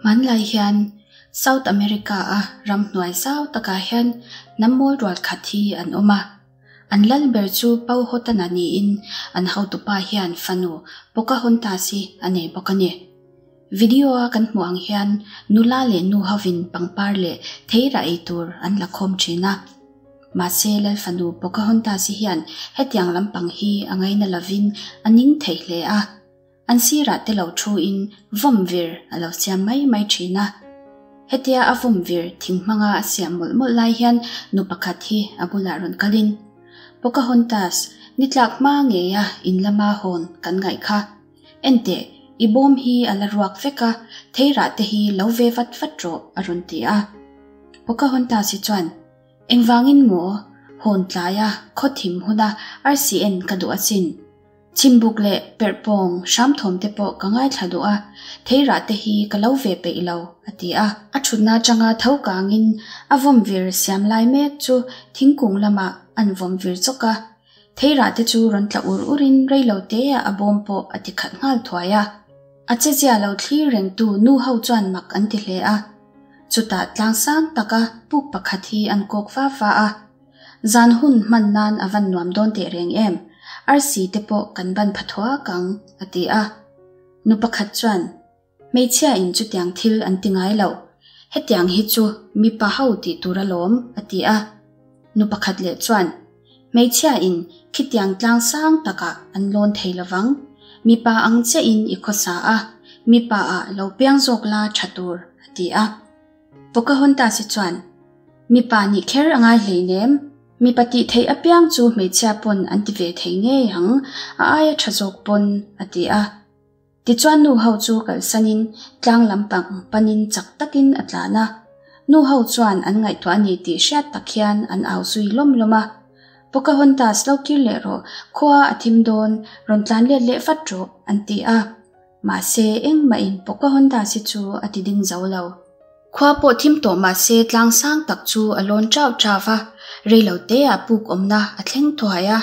Hmanlai hian South America a ramhnuai zau takah hian hnam mawl rual khat hi an awm a. An lal ber chu Powhatan-a niin an hotupa hian fanu Pocahontas hi a nei bawk a ni. Video a kan hmuh ang hian nula leh nu hovin pangpar leh theirah ei tur an la khawm thin a. Mahse lal fanu Pocahontas-i hian hetiang lampang hi a ngaina lovin a ning thei hle a. An sirah te lo thu in vawm vir a lo siam mai mai thin a. Hetia a vawm vir thing hmanga a siam mawlh mawlh lai hian nu pakhat hi a bulah rawn kal in, Pocahontas, ni tlak hma ngeia in lama hawn kan ngaih kha. Enteh, i bawm hi a la ruak vek a, theirah te hi lo ve vat vat rawh a rawn ti a. Pocahontas hi chuan, Engvangin maw? Hawn tlaia khaw thim huna RCN ka duh asin. Chhimbuk leh perhpawng hramthawm te pawh ka ngaithla duh a, theirah te hi ka lo ve peih lo, a ti a. A thutna atanga tho kangin a vawm vir siam lai mek chu thingkung lamah an vawm vir chawk a. Theirah te chu rawn tla ur urin reilo teah a bawm pawh a ti khat nghal thuai a. A chezia lo thlir rengtu nu ho chuan mak an ti hle a. Chutah tlangsang taka puk pakhat hi an kawk va va a. Zan hun hman nan a van nuam dawn teh reng em, arsi te pawh kan ban pha thuak ang, a ti a. Nu pakhat chuan, Hmeichhia in chutiang thil an ti ngai lo, hetiang hi chu mipa ho tih tur alawm, a ti a. Nu pakhat leh chuan, Hmeichhia in khitiang tlang sang takah an lawn thei lovang, mipa ang chiah in i khawsa a, mipa ah lo piang zawk la tha tur, a ti a. Pocahontas hi chuan, Mipa nih kher a ngai hleinem, mipa tih theih apiang chu hmeichhia pawn an ti ve thei ngei ang, a aia tha zawk pawn, a ti a. Tichuan nu ho chu kalsanin tlang lampang panin chak takin a tlan a. Nu ho chuan an ngaihtuah a ni tih hriat tak hian an au zui lawm lawm a. Pocahontas lo kir leh rawh, khua a thim dawn, rawn tlan let leh vat rawh, an ti a. Mahse, engmahin Pocahontas hi chu a ti ding zo lo. Khua pawh thim tawh mahse tlang sang tak chu a lawn chau chau va, reilo teah puk awmna a thleng thuai a.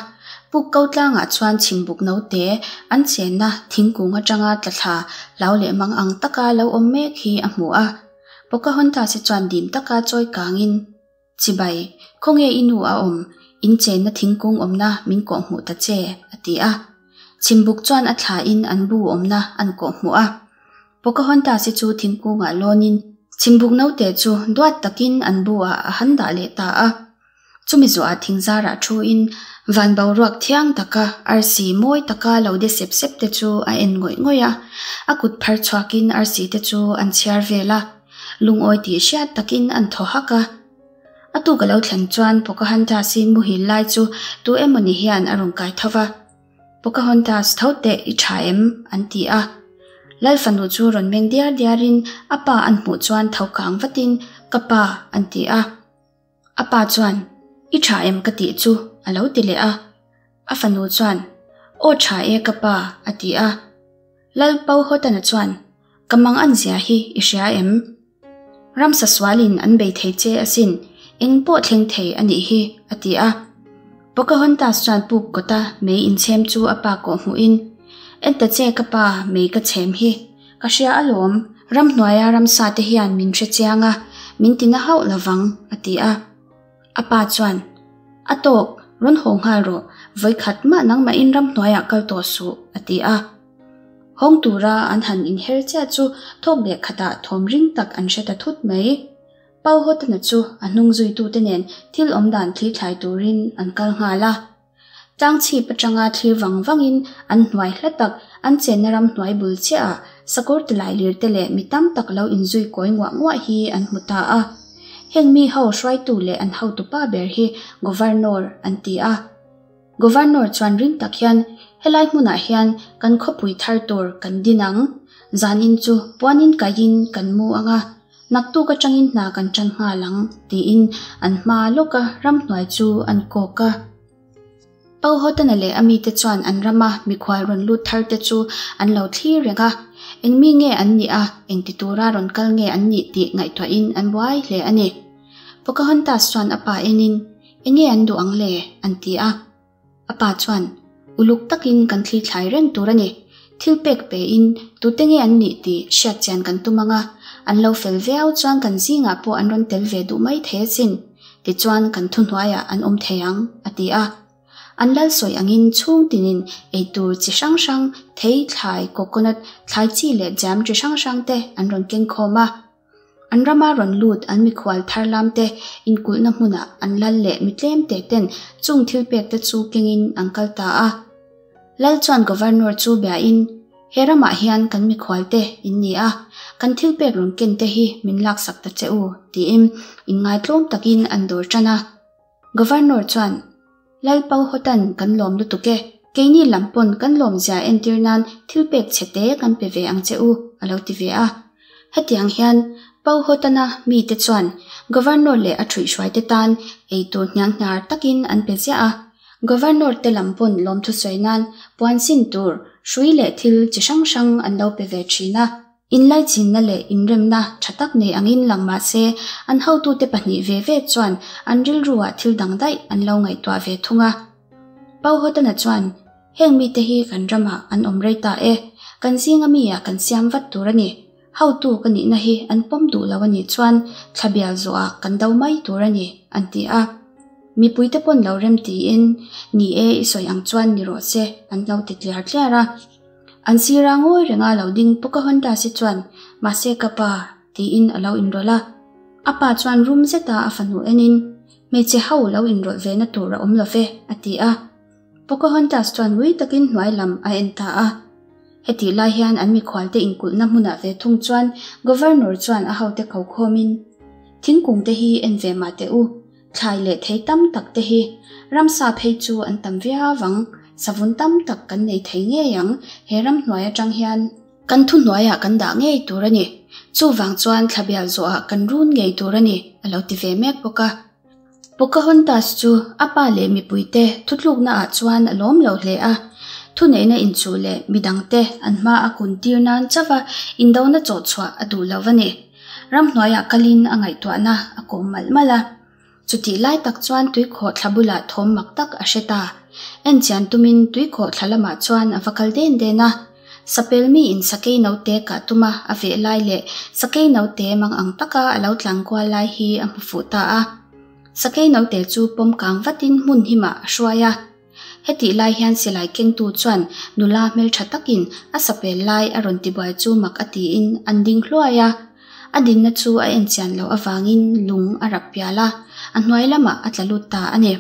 Puk ko tlangah chuan chhimbuk note an chenna thingkung atanga tla thla hlau leh mang ang taka lo awm mek hi a hmu a. Pocahontas hi chuan dim taka chawi kangin, Chibai, khawnge i nu a awm? In chenna thingkung awmna min kawh hmuh ta che, a ti a. Chhimbuk chuan a thlain an bu awmna an kawh hmuh a. Pocahontas-i chu thingkungah lawnin chhimbuk note chu duat takin an bu ah a han dah leh ta a. Chumi zuah thingzarah thuin van boruak thiang taka arsi mawi taka lo de sep sep te chu a en ngawih ngawih a. A kut phar chhuakin arsi te chu an chhiar vel a. Lungawi tih hriat takin an thaw hak a. A tuk a lo thlen chuan Pocahontas-i muhil lai chu tu emawni hian a rawn kai tho va. Pocahontas tho teh i tha em? an ti a. Lal fanu chu rawn meng diar diarin a pa an hmuh chuan tho kang vatin Ka pa an ti a. A pa chuan I tha em ka tih chu a lo ti leh a. A fanu chuan Aw tha e ka pa a ti a. Lal Pauhotana chuan Ka mang an zia hi i hria em? Ramsa sualin an bei thei che asin, eng pawh thleng thei a nih hi, a ti a. Pocahontas chuan puk kawta mei inchhem chu a pa kawh hmuhin, En ta che ka pa, mei ka chhem hi. Ka hria alawm, ramhnuaia ramsa te hian min hre chiang a, min tina hauh lovang, a ti a. A pa chuan, A tawk, rawn haw nghal rawh, vawikhat mah nangmahin ramhnuaiah kal tawh suh, a ti a. Hawng tura an han inher chiah chu thawk leh khatah thawm ring tak an hre ta thut mai. Pau Hotana chu a hnung zuitute nen thil awmdan thli thlai turin an kal nghal a. Tlang chhip atanga thlir vang vangin an hnuai hla tak an chenna ram hnuai bul chiahah sakawr tilai lir te leh mi tam tak lo inzui kawi nguah nguah hi an hmu ta a. Heng mi ho hruaitu leh an hotupa ber hi Governor an ti a. Governor chuan ring tak hian helai hmunah hian kan khawpui thar tur kan din ang. Zanin chu puanin kaiin kan mu ang a, naktuk atangin hna kan tan nghal ang tiin an hma lawka ramhnuai chu an kawk a. Pauhotana leh a mite chuan an rama mikhual rawn lut thar te chu an lo thlir reng a, eng mi nge an nih a, engti tura rawn kal nge an nih tih ngaihtuahin an buai hle a ni. Pocahontas chuan a pa enin, Enge an duh ang le? an ti a. A pa chuan, Uluk takin kan thli thlai reng tur a ni. Thilpek pein tute nge an nih tih hriatchian kan tum ang a, an lo fel viau chuan kan zingah pawh an rawn tel ve duh mai thei asin, tichuan kan thuhnuaiah an awm thei ang, a ti a. An lal sawi angin chhung tinin eitur chi hrang hrang, thei, thlai, coconut, thlai chi leh jam chi hrang hrang te an rawn keng khawm a. An rama rawn lut an mikhual thar lam te inkulhna hmunah an lal leh mi tlem te ten chung thilpek te chu kengin an kal ta a. Lal chuan Governor chu biain, He ramah hian kan mikhual te in ni a, kan thilpek rawn ken te hi min laksak ta che u, tiin inngaitlawm takin an dawr tan a. Governor chuan, Lal Pauhotan kan lawm lutuk e, keini lam pawn kan lawmzia entir nan thilpek chhe te kan pe ve ang che u, a lo ti ve a. Hetiang hian Pauhotana mite chuan Governor leh a ṭhuihhruaite tan eitur hnianghnar takin an pe ziah a. Governor te lam pawn lawmthu sawi nan puan sin tur hrui leh thil chi hrang hrang an lo pe ve ṭhin a. Inlaichinna leh inremna tha tak nei angin lang mah se, an hotute pahnih ve ve chuan an rilruah thil dang daih an lo ngaihtuah ve thung a. Pauhotana chuan, Heng mite hi kan ramah an awm rei ta e, kan zinga mi ah kan siam vat tur a ni. Hotu ka nihna hi an pawm duh lo a nih chuan thlabial zawhah kan do mai tur a ni, an ti a. Mipuite pawn lo rem tiin, Ni e, i sawi ang chuan ni rawh se, an lo ti tliar tliar a. An sira ngawi renga lo ding Pocahontas-i chuan, Mahse ka pa, tiin a lo inrawlh a. A pa chuan rum zeta a fanu enin, Hmeichhe ho lo inrawlh ve na tur a awm lo ve, a ti a. Pocahontas chuan ngui takin hnuai lam a en ta a. Hetih lai hian an mikhualte inkulhna hmunah ve thung chuan Governor chuan a hote ko khawmin, Thingkungte hi en ve mah teh u, Thlai leh thei tam tak te hi ramsa phei chu an tam viau ang, savun tam tak kan nei thei ngei ang he ramhnuai atang hian. Kan thuhnuaiah kan dah ngei tur a ni, chuvang chuan thlabial zawhah kan run ngei tur a ni, a lo ti ve mek bawk a. Pocahontas chu a pa leh mipuite thutluknaah chuan a lawm lo hle a, thuneihna inchuh leh midangte an hma a kun tir nan chauh a indona chawhchhuah a duh lo a ni. Ramhnuaiah kalin a ngaihtuahna a kawm malh malh a. Chutih lai tak chuan tuikhawh thla bulah thawm mak tak a hre ta. Enchian tumin tuikhawh thla lamah chuan a va kal den den a. Sapel miin sakei note kah tuma a veh lai leh sakei note mang ang taka a lo tlang kual lai hi a hmu fuh ta a. Sakei note chu pawm kang vatin hmun himah a hruai a. Hetih lai hian silai kengtu chuan nula hmeltha takin a sapel lai a rawn tibuai chu mak a tiin an ding hluai a. A dinna chu a enchian loh avangin lung a rap pial a, a hnuai lamah a tla lut ta a ni.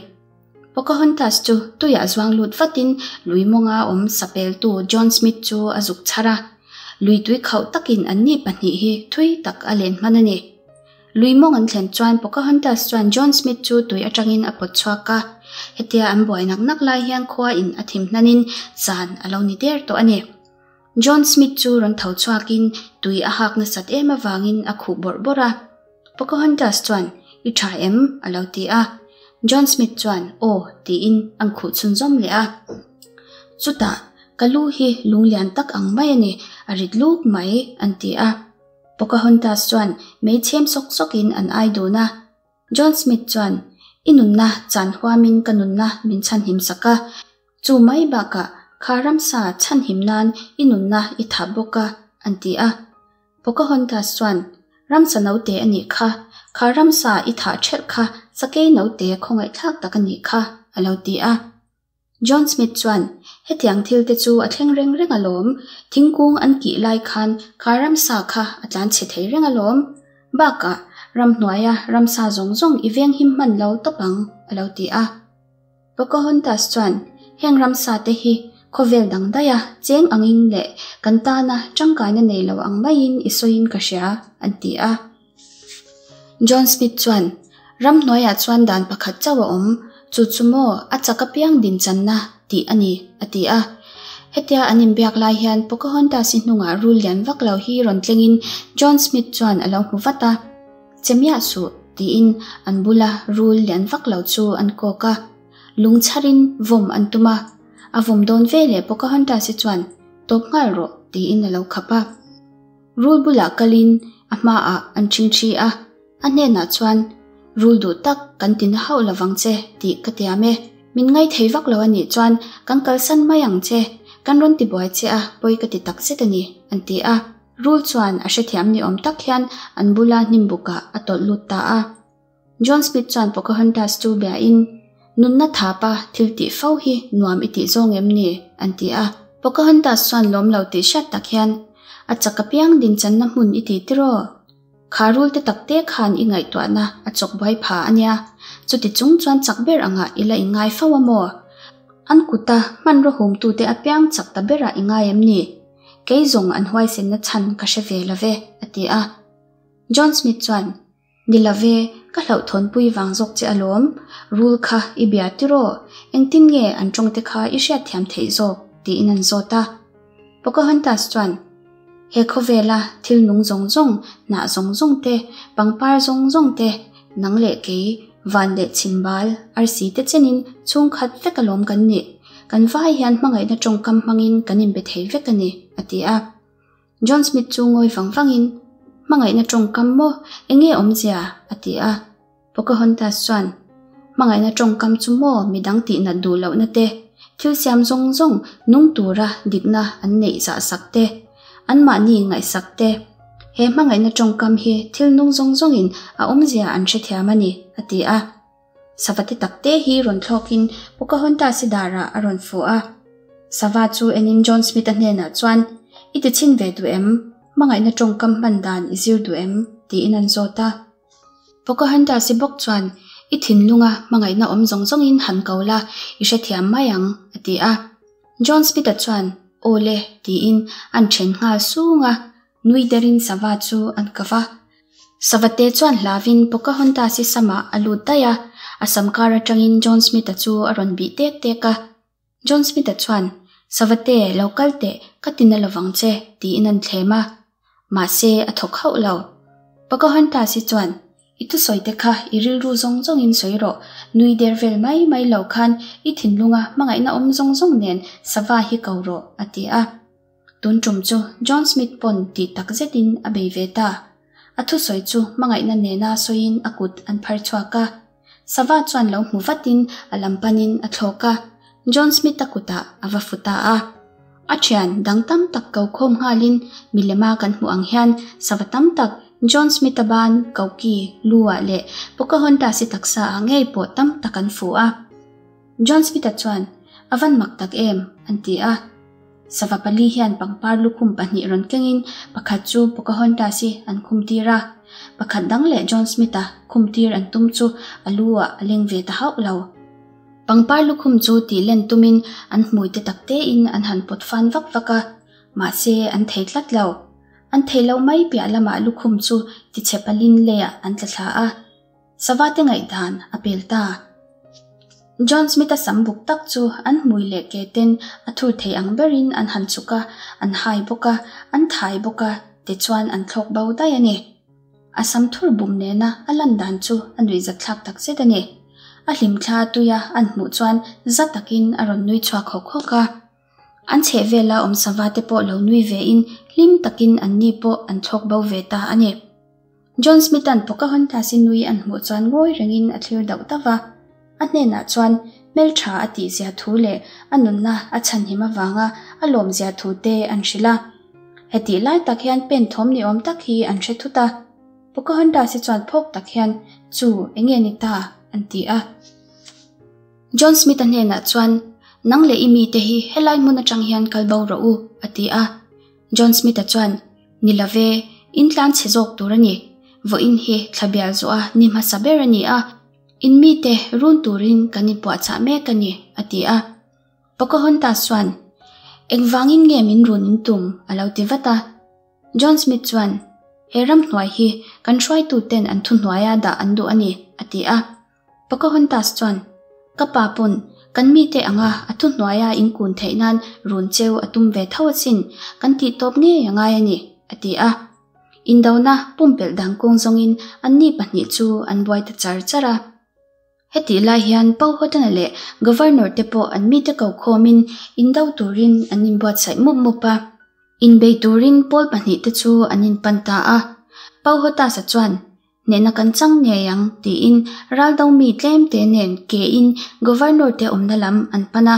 Pocahontas chu tuiah zuang lut vatin lui mawnga awm sapeltu John Smith chu a zuk chhar a. Lui tui khauh takin anni pahnih hi thui tak a len hman a ni. Lui mawng an thlen chuan Pocahontas chuan John Smith chu tui atangin a pawt chhuak a. Hetia an buai nak nak lai hian khua in a thim hnanin zan a lo ni der tawh a ni. John Smith chu rawn tho chhuakin tui a hak nasat em avangin a khuh bawrh bawrh a. Pocahontas chuan, I tha em? a lo ti a. John Smith chuan, Aw, tiin an khuh chhunzawm leh a. Chutah, Ka lu hi lunglian tak ang mai a ni, a rit luk mai, an ti a. Pocahontas chuan mei chhem sawk sawkin an ai dun a. John Smith chuan, I nunna chan huamin ka nunna min chhanhim sak a, chu mai bakah kha ramsa chhanhim nan i nunna i thah bawk a, an ti a. Pocahontas chuan, Ramsa note a nih kha, kha ramsa i thah ṭhelh kha sakei note khawngaihthlak tak a nih kha, a lo ti a. John Smith chuan, Hetiang thil te chu a thleng reng reng alawm, thingkung an kih lai khan kha ramsa kha a tlan chhe thei reng alawm. Bakah, ramhnuaia ramsa zawng zawng i veng him hman lo tawp ang, a lo ti a. Pocahontas chuan, Heng ramsa te hi khawvel dang daiha cheng angin leh kan tana tangkaina nei lo ang maiin i sawiin ka hria, an ti a. John Smith chuan, Ramhnuaiah chuan dan pakhat chauh a awm, chu chu maw a chak apiang dinchanna tih a ni, a ti a. Hetia an inbiak lai hian Pocahontas-i hnungah rul lian vak lo hi rawn tlengin John Smith chuan a lo hmu vat a. Che miah suh, tiin an bula rul lian vak lo chu an kawk a. Lung chharin vawm an tum a. A vawm dawn veleh Pocahontas-i chuan, Tawp nghal rawh, tiin a lo khap a. Rul bulah kalin a hmaah an ṭhingṭhi a, a hnenah chuan, Rul duh tak kan ti na hauh lovang che tih ka tiam e. Min ngaithei vak lo a nih chuan kan kalsan mai ang che. Kan rawn tibuai che a, pawi ka ti takzet a ni, an ti a. Rul chuan a hrethiam ni awm tak hian an bula hnim bukah a tawlh lut ta a. John Smith chuan Pocahontas chu biain, Nunna thapa thil tih fo hi nuam i tih zawng em ni? an ti a. Pocahontas chuan lawm lo tih hriat tak hian, A chak apiang dinchanna hmun i ti tiraw? Kha rul te tak te khan i ngaihtuahna a chawk buai pha a nia, chuti chung chuan chak ber angah i la inngai fo a maw? An kuta hmanraw humtute apiang chak ta berah i ngai em ni? Kei zawng an huaisenna chhan ka hre ve lo ve, a ti a. John Smith chuan, Ni lo ve, ka hlauhthawnpui vang zawk che alawm, rul kha i bia tiraw? Engtin nge an tawngte kha i hriatthiam theih zawk? tiin an zawt a. Pocahontas chuan, He khawvela thil nung zawng zawng, hnah zawng zawng te, pangpar zawng zawng te, nang leh kei, van leh chhimbal, arsi te chenin chhungkhat vek alawm kan nih. Kan vai hian hmangaihna tawngkam hmangin kan inbe thei vek a ni, a ti a. John Smith chu ngawi vang vangin, Hmangaihna tawngkam maw? Enge awmzia? a ti a. Pocahontas chuan, Hmangaihna tawngkam chu maw midang tihnat duh lohna te, thil siam zawng zawng nung tura dikna an neih zah sak te, anmahni ngaihsak te. He hmangaihna tawngkam hi thil nung zawng zawngin a awmzia an hrethiam a ni, a ti a. Sava te tak te hi rawn thlawkin Pocahontas-i darah a rawn fuh a. Sava chu enin John Smith-a hnenah chuan, I ti chhin ve duh em? Hmangaihna tawngkam hman dan i zir duh em? tiin an zawt a. Pocahontas-i bawk chuan, I thinlunga hmangaihna awm zawng zawngin han ko la, i hrethiam mai ang, a ti a. John Smith-a chuan, Aw le, tiin an then nghal sung a, nui derin sava chu an kau a. Savate chuan hlavin Pocahontas-i samah a lut daih a, a sam kar atangin John Smith-a chu a rawn bih tek tek a. John Smith-a chuan, Savate, lo kal teh, ka ti na lovang che, tiin an thlem a. Mahse, a thawk hauh lo. Pocahontas-i chuan, I thusawi te kha i rilru zawng zawngin sawi rawh, nui der vel mai mai lo khan i thinlunga hmangaihna awm zawng zawng nen sava hi ko rawh, a ti a. Tun tum chu John Smith pawn tih tak zetin a bei ve ta. A thusawi chu hmangaihna nena sawiin a kut an phar chhuak a. Sava chuan lo hmu vatin a lam panin a thlawk a, John Smith-a kutah a va fu ta a. A thian dang tam tak ko khawm nghalin milema kan hmuh ang hian sava tam tak John Smith-a ban, koki, lu-ah leh Pocahontas-i taksa-ah ngei pawh tam tak an fu a. John Smith-a chuan, A van mak tak em? an ti a. Sava pali hian pangpar lukhum pahnih rawn kengin pakhat chu Pocahontas-i an khumtir a, pakhat dang leh John Smith-a khumtir an tum chu a lu ah a leng ve ta hauh lo. Pangpar lukhum chu tih len tumin an hmui te tak tein an han pawt fan vak vak a, mahse an thei tlat lo. An thei loh mai piah lamah lukhum chu tichhe palin leiah an tla thla a. Savate ngaihdan a pel ta. John Smith-a sam buk tak chu an hmui leh ke ten a thur thei ang berin an han chuk a, an hai bawk a, an thai bawk a, tichuan an thlawk bo daih a ni. A sam thur bum nena a lan dan chu a nuihzatthlak tak zet a ni. A hlimthla tuia an hmuh chuan za takin a rawn nui chhuak hawk hawk a. An chhehvela awm savate pawh lo nui vein hlim takin anni pawh an thlawk bo ve ta a ni. John Smith-a'n Pocahontas-i nui an hmuh chuan ngawi rengin a thlir dauh dauh va. A hnenah chuan hmeltha a tihzia thu leh a nunna a chhanhim avanga a lawmzia thu te an hrilh a. Hetih lai tak hian pen thawm ni awm tak hi an hre thut a. Pocahontas-i chuan phawk tak hian, Chu, enge ni ta? an ti a. John Smith-a hnenah chuan, Nang leh i mite hi helai hmun atang hian kal bo rawh u, a ti a. John Smith-a chuan, Ni lo ve, in tlan chhe zawk tur a ni. Vawiin hi thla bial zawh a ni hmasa ber a ni a, in mite run turin kan inpuahchah mek a ni, a ti a. Pocahontas chuan, Engvangin nge min run in tum? a lo ti vat a. John Smith chuan, He ramhnuai hi kan hruaituten an thuhnuaia dah an duh a ni, a ti a. Pocahontas chuan, Ka pa pawn kan mite anga a thuhnuaia in kun theih nan run cheu a tum ve tho asin, kan tih tawp ngei a ngai a ni, a ti a. Indona pumpelh dang kawng zawngin anni pahnih chu an buai ta char char a. Hetih lai hian Powhatan-a leh Governor te pawh an mite ko khawmin indo turin an inbuatsaih mup mup a. Inbei turin pawl pahnih te chu an inpan ta a. Powhatan-a chuan, Hnehna kan chang ngei ang, tiin raldo mi tlemte nen kein Governor te awmna lam an pan a.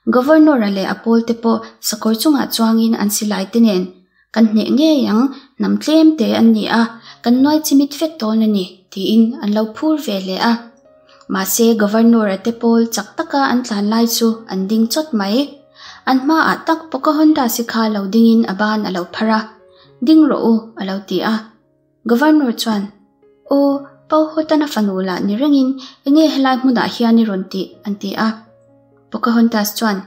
Governor-a leh a pawlte pawh sakawr chungah chuangin an silai te nen kan hneh ngei ang, hnam tlem te an ni a, kan nuai chimit vek dawn a ni, tiin an lo phur ve hle a. Mahse, Governor-a te pawl chak taka an tlan lai chu an ding chawt mai. An hmaah tak Pocahontas-i kha lo dingin a ban a lo phar a, Ding rawh u, a lo ti a. Governor chuan, Aw, Powhatan-a fanu lah ni rengin enge helai hmunah hian i rawn tih? an ti a. Pocahontas chuan,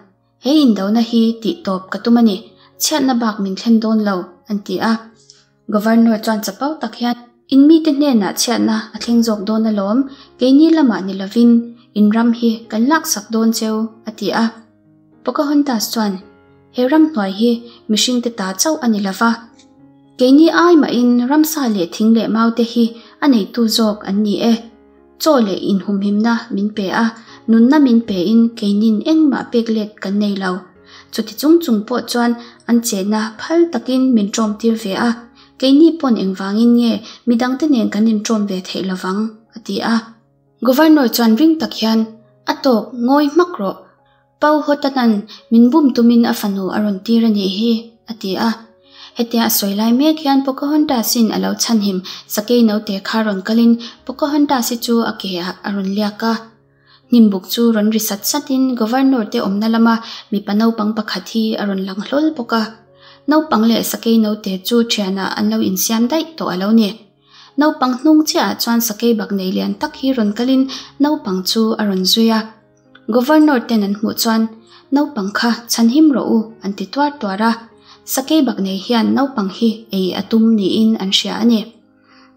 He indona hi tih tawp ka tum a ni, chhiatna bak min thlen dawn lo, an ti a. Governor chuan chapo tak hian, In mite hnenah chhiatna a thleng zawk dawn alawm, keini lamah ni lovin in ram hi kan laksak dawn cheu, a ti a. Pocahontas chuan, He ramhnuai hi mihringte ta chauh a ni lova, keini ai mahin ramsa leh thing leh maute hi a neitu zawk an ni e. Chaw leh inhumhimna min pe a, nunna min pein keinin engmah pek let kan nei lo. Chuti chung chung pawh chuan an chenna phal takin min ṭawmtir ve a, keini pawn engvangin nge midangte nen kan inṭawm ve theih lovang, a ti a. Governor chuan ring tak hian, A tawk, ngawi hmak rawh. Pau Hawtana'n min bum tumin a fanu a rawn tir a nih hi, a ti a. Hetia a sawi lai mek hian Pocahontas-in a lo chhanhim sakei naute kha rawn kalin Pocahontas-i chu a ke ah a rawn liak a. Hnimbuk chu rawn ri sat satin Governor te awmna lama mipa naupang pakhat hi a rawn lang hlawl bawk a. Naupang leh sakei naute chu thianah an lo insiam daih tawh a lo ni. Naupang hnung chiahah chuan sakei bak nei lian tak hi rawn kalin naupang chu a rawn zui a. Governor ten an hmuh chuan, Naupang kha chhanhim rawh u, an ti tuar tuar a. Sakei bak nei hian naupang hi ei a tum niin an hria a ni.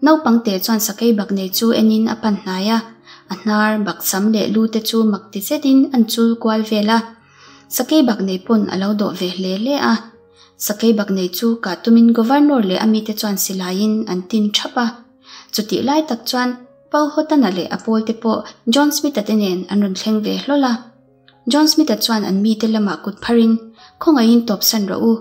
Naupang te chuan sakei bak nei chu enin a pan hnai a, a hnar, baksam leh lu te chu mak ti zetin an chul kual vel a. Sakei bak nei pawn a lo dawh ve hle hle a. Sakei bak nei chu kah tumin Governor leh a mite chuan silaiin an tin thap a. Chutih lai tak chuan Powhatan-a leh a pawlte pawh John Smith-a te nen an rawn thleng ve hlawl a. John Smith-a chuan an mite lamah kut pharin, Khawngaihin tawpsan rawh u.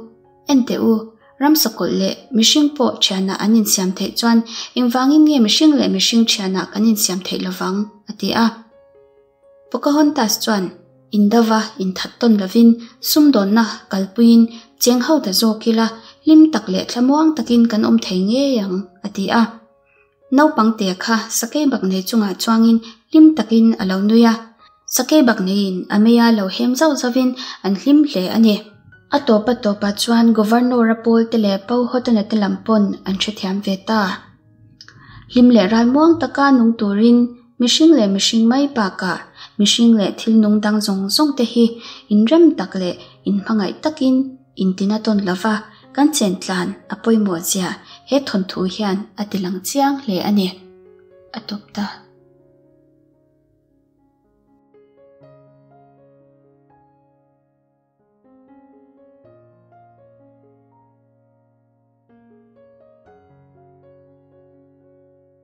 En teh u, ramsakawlh leh mihring pawh thianah an insiam theih chuan engvangin nge mihring leh mihring thianah kan insiam theih lovang? a ti a. Pocahontas chuan indova inthat tawn lovin sumdawnna kalpuiin cheng ho ta zawk ila hlim tak leh thlamuang takin kan awm thei ngei ang, a ti a. Naupang te kha sakei bak nei chungah chuangin hlim takin a lo nui a, sakei bak neiin a meia lo hem zauh zauhin an hlim hle a ni. A tawp a tawpah chuan Governor-a pawlte leh Powhatan-a te lam pawn an hrethiam ve ta. Hlim leh ralmuang taka nung turin mihring leh mihring mai bakah mihring leh thil nung dang zawng zawng te hi inrem tak leh inhmangaih takin intina tawn lova kan chen tlan a pawimawh zia he thawnthu hian a ti lang chiang hle a ni. A tawp ta.